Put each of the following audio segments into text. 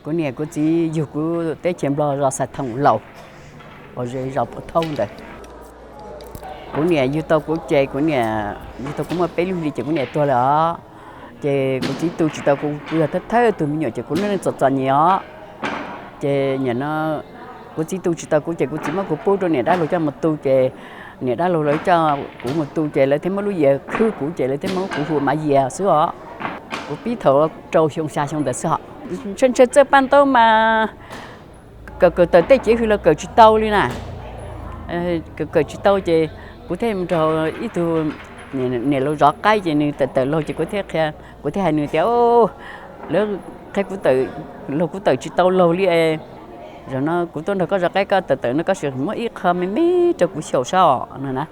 Kuv niam kuv txiv yug kuv teb chaws Nplog zos Xais Thoom Laus, uas ze zos Pov Thauj ntawd. Kuv niam yug tau kuv ces kuv niam yug tau kuv muaj peb lub hli ces kuv niam tuag lawm os. Ces kuv txiv tu tsis tau kuv, kuv yog thawj thawj tug me nyuam ces kuv lub neej txom txom nyem os. Ces nim no kuv txiv tu tsis tau kuv ces kuv txiv muab kuv pub rau niam dab laug coj mus tu ces niam dab laug lawv coj kuv mus tu ces lawv thiaj muab lub yias khwb kuv ces lawv thiaj muab kuv hu Mav Yias xwb os. Kuv pib thaum rau xyoo xya xyoo ntawd xwb os. Ntshe ntshe txawj paj ntaub mas kawm kawm tawm tej cev hws los kawm tsis tau li na. Kawm kawm tsis tau ces kuv thiaj mus nrog ib tug niam laus zov qaib ces nws tawm tawm laug ces kuv thiaj qhia, kuv thiaj hais nws tias, lawv qhia kuv tawm laug kuv tawm tsis tau laug li. Zaum no kuv tuaj nrog koj zov qaib koj tawm tawm no koj sim muab ib qho me me rau kuv xyaum saib no na.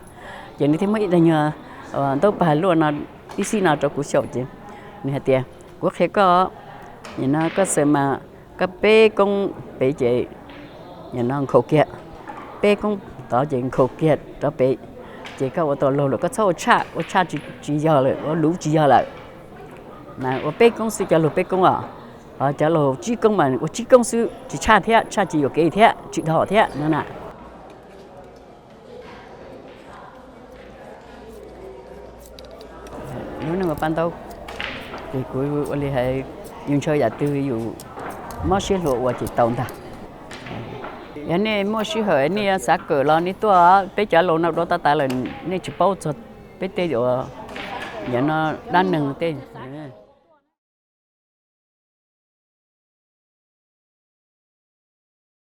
Ces nws thiaj muab ib daim nyuag ntaub pag luaj no ib xib no rau kuv xyaum ces nws hais tias, kuv qhia koj, nim no koj xaws mas koj peb koob pem ces nim no nkhaus kiag, peb koob tod ces nkhaus kiag rov pem, ces koj ua tau laug lawm koj txhob ua tshaj, ua tshaj tsis yog lawm, ua luv tsis yog lawm. Mas ua peb koob xwb, cov laug peb koob os, cov laug tsib koob mas ua tsib koob xwb tsis tshaj thiab, tshaj tsis yuam kev thiab tsis dhos thiab no na. Lub neej ua paj ntaub, ces kuv ua li hais, yus ntshaw yam twg yus mob siab hlo ua ces tau ntag. Yog nej muaj sij hawm nej xav kawm los nej tuaj, peb cov laus no dua tau tas lawm, nej tsis paub txog peb tej uas nim no dab neeg tej.